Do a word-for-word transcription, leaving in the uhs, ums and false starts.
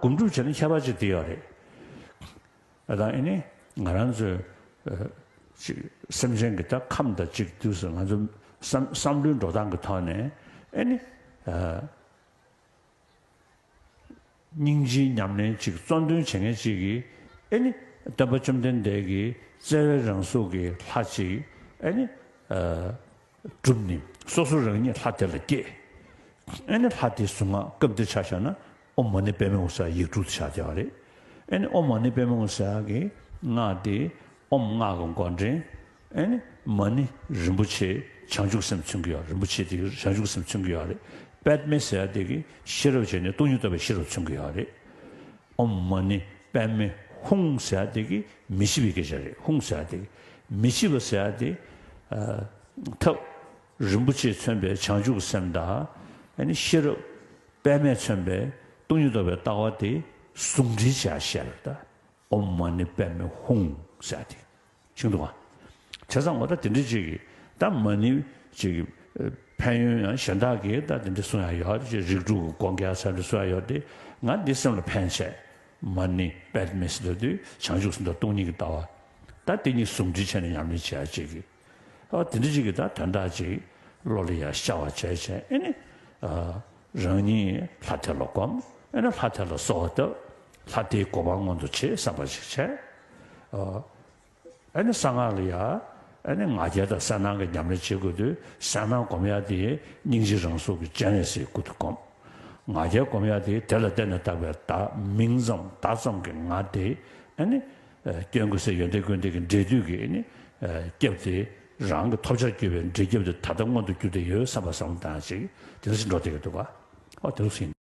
སྒོམ་སྒྲུབ་བྱས་ན་ཁྱད་པར་ཅིག་དེ་ཡོད་རེད། ཨ་ད་ཨེ་ནི་ང་རང་ཚོའི་ཨ་ཅིག་སེམས་ཅན་གྱི་ད་ཁམས་དང་གཅིག་དུས་སུ་ང་ཚོ་བསམ་བསམ་བློའི་འགྲོ་སྟངས་ཀྱི་ཐོག་ནས་ཨེ་ནི་ཨ་སྙིང་རྗེའི་ཉམས་ལེན་ཅིག་གཙོ་འདོན་བྱེད་མཁན་ཅིག་གིས་ཨེ་ནི་སྟོན་པ་བཅོམ་ལྡན་འདས་ཀྱི་བརྩེ་བའི་རང་གཟུགས་ཀྱི་ལྷ་ཅིག་ཨེ་ནི་ཨ་གྲུབ་ནས་སོ་སོ་རང་ཉིད་ལྷ་དེ་ལ་སྐྱེས། ཨེ་ནི་ལྷ་དེའི་གཟུངས་སྔགས་སྐབས་འདིར་ཆ་བཞག་ན་ཨོཾ་མ་ཎི་པདྨེ་ཧཱུྃ་ཟེར་ཡིག་དྲུག་དེ་ཆགས་བསྡད་པ་རེད། ཨེ་ནི་ཨོཾ་མ་ཎི་པདྨེ་ཧཱུྃ་ཟེར་ཡག་གི་སྔགས་དེ་ཨོཾ་སྔགས་ཀྱི་མགོ་འདྲེན། ཨེ་ནི་མ་ཎི་རིན་པོ་ཆེ་བྱང་ཆུབ་སེམས་མཚོན་གྱི་ཡོད། རིན་པོ་ཆེ་དེ་བྱང་ཆུབ་སེམས་མཚོན་གྱི་ཡོད་རེད། པདྨེ་ཟེར་ཡག་དེ་གི་ཤེས་རབ་བྱས་ནས་སྟོང་ཉིད་རྟོགས་པའི་ཤེས་རབ་མཚོན་གྱི་ཡོད་རེད། ཨོཾ་མ་ཎི་པདྨེ་ཧཱུྃ་ཟེར་ཡག་དེ་གི་མི་ཤིགས་པའི་སྐད་ཆ་རེད། ཧཱུྃ་ཟེར་ཡག་དེ་གི་མི་ཤིགས་པ་ཟེར་ཡག་དེ་ཨ་ཐབས་རིན་པོ་ཆེས་མཚོན་པའི་བྱང་ཆུབ་སེམས་དང་ཨེ་ནི་ཤེས་རབ་པདྨས་མཚོན་པའི་སྟོང་ཉིད་རྟོགས་པའི་ལྟ་བ་དེ་ཟུང་འབྲེལ་བྱས་བཤད་པ་རེད་ད། ཨོཾ་མ་ཎི་པདྨེ་ཧཱུྃ་ཟེར་ཡག་དེ། ཤེས་འདུག་ག་བྱས་ཙང་འོ་ད་དེ་འདྲ་ཅིག་གིས་ད་མ་ཎི་ཅིག་གི་ཕན་ཡོན་ཡང་གཞན་དག་གིས་ད་དེ་འདྲ་གསུང་ཡག་ཡོད། ཅིག་རིགས་དྲུག་གི་སྒོ་འགལ་ས་འདྲ་གསུང་ཡག་ཡོད་དེ། ང་འདི་སེམས་ལ་ཕན་ཆེ། མ་ཎི་པདྨེ་ཟེར་དུས་བྱང་ཆུབ་སེམས་དང་སྟོང་ཉིད་ཀྱི་ལྟ་བ། ད་དེ་གཉིས་ཟུང་འབྲེལ་བྱས་ནས་ཉམས་ལེན་བྱེད་ཡག་ཅིག་གིས། ཨ་དེ་འདྲ་ཅིག་གིས་ད་དོན་དག་ཅིག་བློ་ལ་ཡར་ཤར་བ་བྱས་བྱས་ཨེ་ནི་ཨ་རང་ཉིད་ལྷ་དེ་ལ་སྒོམ། ཨེ་ནི་ལྷ་དེ་ལ་གསོལ་བ་བཏབ། ལྷ་དེའི་གོ་འཕང་མངོན་དུ་བྱེད་བསམ་པ་ཞིག་བྱས། ཨ་ཨེ་ནི་གསང་སྔགས་ལ་ཡ་ཨེ་ནི་ང་རྒྱལ་དང་གསལ་སྣང་གི་ཉམས་ལེན་བྱེད་དགོས་དུས་གསལ་སྣང་སྒོམ་ཡག་དེ་སྙིང་རྗེ་རང་གཟུགས་ཀྱི་སྤྱན་རས་གཟིགས་སྐུ་དེ་སྒོམ། ང་རྒྱལ་སྒོམ་ཡག་དེ་དེ་ལ་བརྟེན་ནས་བཏགས་པའི་བདག་མིང་ཙམ་བདག་ཙམ་གྱི་ང་དེ་ཨེ་ནི་ཨ་སྐྱོན་ཀུན་ཟད་ཡོན་ཏན་ཀུན་ལྡན་གྱི་འབྲས་དུས་ཀྱི་ཨེ་ནི་ཨ་སྐྱབས་དེ་རང་གི་ཐོབ་བྱར་གྱུར་པའི་འབྲས་སྐྱབས་དེ་ད་ལྟ་མངོན་དུ་གྱུར་ཏེ་ཡོད་བསམ་པ་བསམ་བློ་བཏང་ཅིག་དེ་འདྲ་ཞིག་འགྲོ་བསྡད་ཀྱི་འདུག་ག་ཨོ་དེ་འདྲ་ཞིག་ཡིན།